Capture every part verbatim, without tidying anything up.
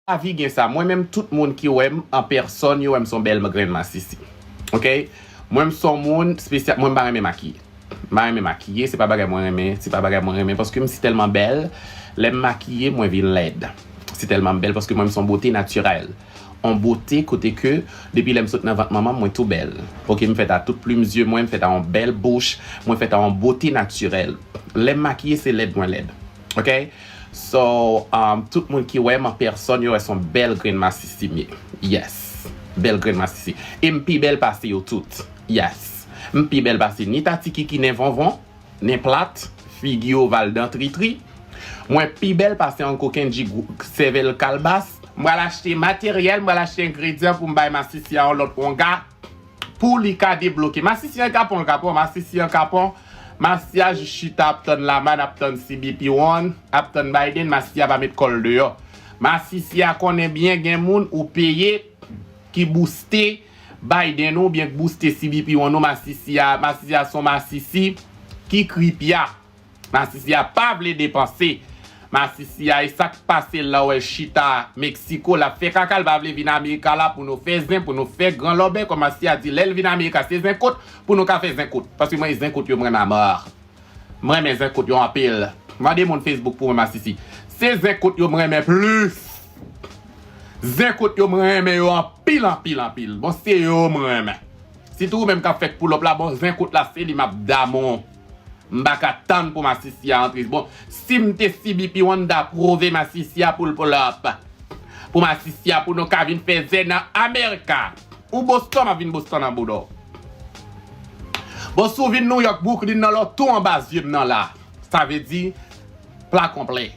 Lavi gen sa. Mwen menm, tout moun ki wè m an pèsòn, yo wè m se yon bèl grenn masisi. Oke? Mwen, m se yon moun espesyal. Mwen, m pa renmen makiye. M pa renmen makiye, se pa bagay mwen renmen, se pa bagay mwen renmen, paske m si tèlman bèl, lè m makiye, mwen vin lèd. Si tèlman m bèl, paske mwen, m se yon bote natirèl. Yon bote kote ke, depi lè m sot nan vant manman m, mwen tou bèl. Oke, m fèt a tout plim zye mwen, m fèt a yon bèl bouch, mwen fèt a yon bote natirèl. Lè m makiye, se lèd mwen lèd. Oke? So, um, tout moun ki wè m an pèsòn, yo wè se yon bèl grenn masisi m ye. Yes. Bèl grenn masisi. E m pi bèl pase yo tout. Yes. M pi bèl pase ni Tati Kiki, nen vonvon, nen plat, figi oval, dan tritri. Mwen pi bèl pase Uncle Kendji, sèvèl kalbas. M pral achte materyèl, m pral achte engredyan pou m bay masisi a yon lòt wonga. Pou li ka debloke. Masisi an ka pon, l ka pon, masisi an ka pon. Masisi a jis chita ap tann Lamann, ap tann C B P One, ap tann Biden, masisi a pa met kò l deyò. Masisi a konnen byen gen moun ou peye ki booste Biden ou byen ki booste C B P One ou, masisi a, masisi a se yon masisi ki kripya. Masisi a pa vle depanse. Masisi a, e sa k pase l la, w wè l chita Meksiko, l ap fè kaka, l pa vle vin Amerika la pou nou fè zen, pou nou fè gran lòbèy. Kòm masisi a di, lè l vin Amerika, se zen kout pou nou ka fè zen kout. Paske mwen, zen kout yo m renmen amò. M renmen zen kout yo anpil. Mande moun Facebook pou mwen, masisi. Se zen kout yo m renmen plis. Zen kout yo m renmen yo anpil, anpil, anpil. Bon, se yo m renmen. Sitou ou menm k ap fè k pull up la, bon, zen kout la, se li m ap damou. M pa ka tann pou masisi a antre. Bon, si m te C B P One, m ta pwouve masisi a pou l pull up. Pou masisi a, pou nou ka vin fè zen nan Amerika. Ou Boston, m ap vin Boston nan bouda w. Bon, si w vin New York, Brooklyn nan, lò tou anba zye m nan la. Sa vle di, pla konplè.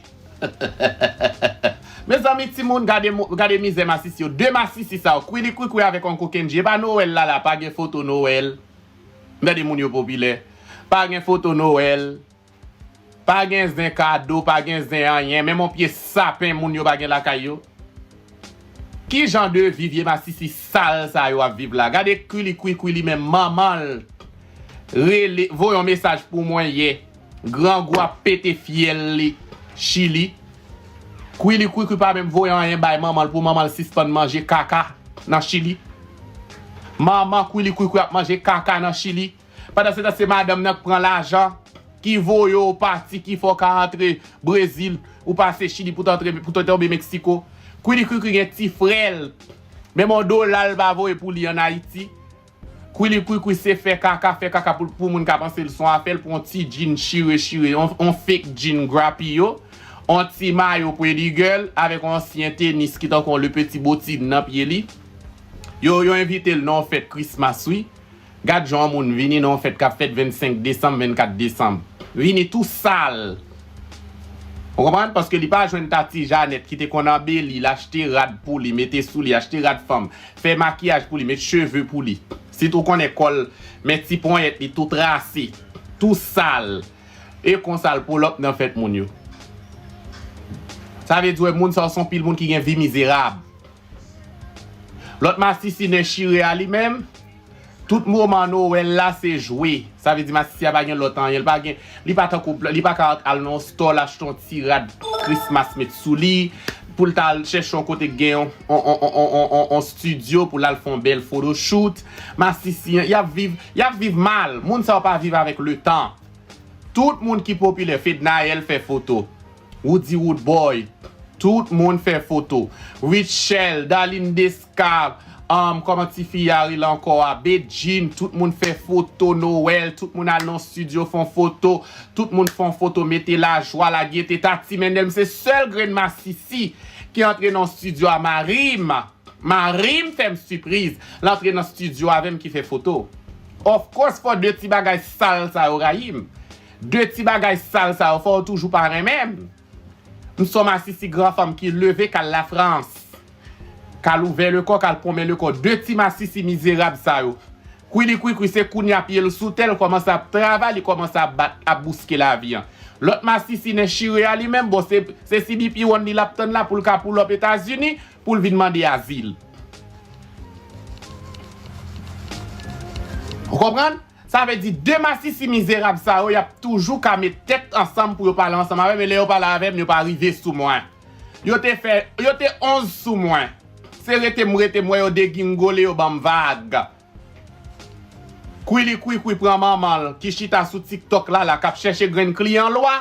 Mezanmi, timoun, gade, mo- gade mizè masisi yo. De masisi sa yo, Kwili Kwikwi avèk Uncle Kendji. E pa Nowèl la, la, pa gen foto Nowèl. Gade moun yo popilè. Pa gen foto Nowèl. Pa gen zen kado, pa gen zen anyen. Menm yon pye sapen moun yo pa gen lakay yo. Ki jan de vi vye masisi sal sa yo ap viv la? Gade Kwili Kwikwi li menm, manman l rele, voye yon mesaj pou mwen yè. Grangou ap pete fyèl li Chili. Kwili Kwikwi pa menm voye anyen bay manman l pou manman l sispann manje kaka nan Chili. Manman Kwili Kwikwi ap manje kaka nan Chili. Pandan se tan, se madanm nan k pran lajan, ki voye w pati, ki fè w ka antre Brezil, ou pase Chili pou t antre, pou t tonbe Meksiko. Kwili Kwikwi gen ti frè l. Menm yon dola l pa voye pou li ann Ayiti. Kwili Kwikwi se fè kaka, fè kaka pou, pou moun ka panse l se yon afè l, pou yon ti jean chire chire, yon, yon fake jean grapiyo, yon ti mayo pretty girl, avèk yon ansyen tenis ki tankou yon le petit botin nan pye li. Yo, yo envite l nan yon fèt Christmas, wi. Gad jan yon moun vini nan yon fèt k ap fèt vennsenk desanm, vennkat desanm. Vini tou sal. Ou konprann? Paske li pa jwenn Tati Janèt ki te konn anbeli l, achte rad pou li, mete sou li, achte rad fanm, fè makiyaj pou li, met cheve pou li. Sitou konnen kò l, men ti ponyèt li tou trase, tou sal. E konsa l pull up nan fèt moun yo. Sa vle di w wè moun sa yo se yon pil moun ki gen vi mizerab. Lòt masisi nen chire a li menm, tout moman Nowèl la se jwe. Sa vle di masisi a pa gen lòt anyen. Li pa gen, li pa tankou, li pa ka al nan yon store l achte yon ti rad Christmas met sou li, pou l ta al chèche yon kote k gen yon, yon, yon, yon, yon, yon, yon studio pou l al fè yon bèl photoshoot. Masisi an, y ap viv, y ap viv mal. Moun sa yo pa viv avèk letan. Tout moun ki popilè, Fednaelle fè foto. Roody Roodboy, tout moun fè foto. Rutshelle, Darline Desca, um, kòman ti fi a rele ankò a? Bedjine, tout moun fè foto Nowèl, tout moun al nan studio fè yon foto, tout moun fè yon foto, mete lajwa, lagete. Tati Mendel, m se sèl grenn masisi ki antre nan studio a, mari m. Mari m fè m sipriz, l antre nan studio avè m ki fè foto. Of course, fò de ti bagay sal sa yo rayi m. De ti bagay sal sa yo, fò yo toujou pa renmen m. M se yon masisi gran fanm ki leve k al Lafrans, k al ouvè lekò, k al pwonmen lekò. De ti masisi mizerab sa yo. Kwili Kwikwi, se kounye a pye l sou tè, l kòmanse ap travay, li kòmanse ap bat, ap bouske lavi an. Lòt masisi nen chire a li menm, bon, se, se C B P One li l ap tann la pou l ka pull up Etazini, pou l vin mande azil. Ou konprann? Sa vle di, de masisi mizerab sa yo, y ap toujou ka met tèt ansanm pou yo pale ansanm avè m, e lè yo pale avè m, yo pa rive sou mwen. Yo te fè, yo te onz sou mwen. Se rete m rete m wè yo degingole, yo ban m vag. Kwili Kwikwi pran manman l ki chita sou TikTok la, la k ap chèche grenn kliyan lwa,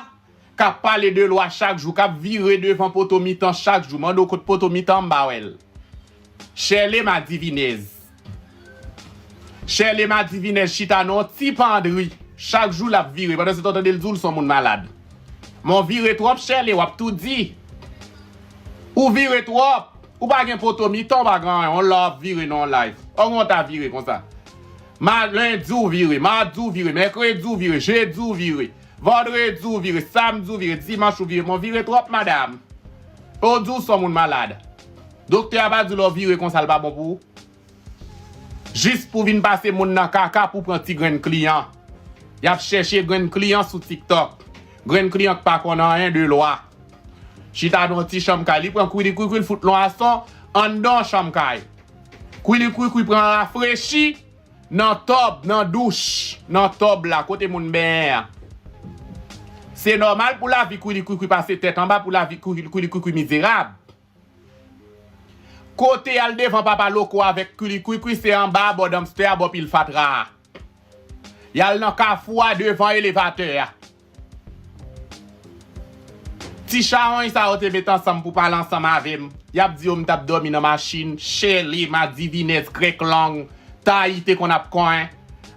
k ap pale de lwa chak jou, k ap vire devan poto mitan chak jou. Mande w kot poto mitan, m pa wè l. Chèle Madivinèz. Chèle Madivinèz chita nan yon ti pandri. Chak jou l ap vire. Pandan se tan w tande l di w l se yon moun malad. Men w vire twòp, Chèle, w ap tou di. Ou vire twòp. Ou pa gen poto mitan, ou pa gen anyen. Yon lè w ap vire nan yon live. Ou gen w ta vire konsa. Ma, lendi w vire, madi w vire, mèkredi w vire, jedi w vire, vandredi w vire, samdi w vire, dimanch ou vire. Men w vire twòp, madanm. E w di w se yon moun malad. Doktè a pa di lè w vire konsa l pa bon pou ou. Jis pou vin pase moun nan kaka pou pran ti grenn kliyan. Y ap chèche grenn kliyan sou TikTok. Grenn kliyan k pa konn anyen de lwa. Chita nan ti chanm kay. Li pran Kwili Kwikwi, l fout l yon ason anndan chanm kay. Kwili Kwikwi pran rafrechi nan tòb, nan douch, nan tòb la, kote moun benyen an. Se nòmal pou lavi Kwili Kwikwi pase tèt anba, pou lavi Kwili Kwikwi mizerab. Kote y al devan Papa Loko avèk Kwili Kwikwi, se anba bò danmstè a, bò pil fatra a. Y al nan kafou a devan elevatè a. Ti chawony sa yo te met ansanm pou pale ansanm avè m. Y ap di yo m t ap dòmi nan machin, Chèle, Madivinèz, Krèk Long, Tayi te konn ap konyen,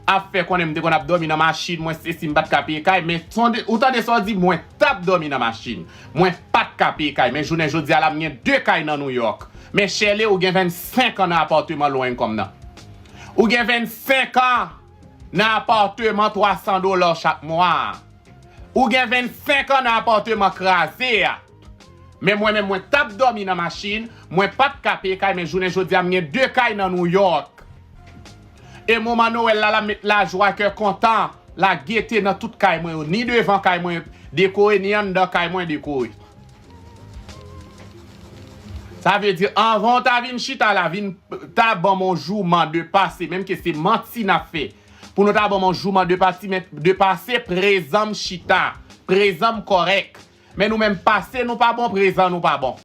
ap fè konnen m te konn ap dòmi nan machin, mwen sesi m pa t ka peye kay, men sonde, ou tande sa w di, mwen t ap dòmi nan machin, mwen pa t ka peye kay, men jounen jodi a la m gen de kay nan Nouyòk. Men Chèle, ou gen vennsenk an nan apatman low income nan. Ou gen vennsenk an nan apatman twa san dola chak mwa. Ou gen vennsenk an nan apatman kraze a. Men mwen menm, mwen t ap dòmi nan machin, mwen pa t ka peye kay, men jounen jodi a m gen de kay nan Nouyòk. E moman Nwèl la, l ap met lajwa, kè kontan, lagete nan tout kay mwen yo, ni devan kay mwen dekore, ni anndan kay mwen dekore. Sa vle di, anvan w ta vin chita la, vin ta ban m yon jouman de pase, menm ke se manti n ap fè. Pou nou ta ban m yon jouman de pati, men de pase, prezan m chita, prezan m kòrèk. Men nou menm, pase nou pa bon, prezan nou pa bon.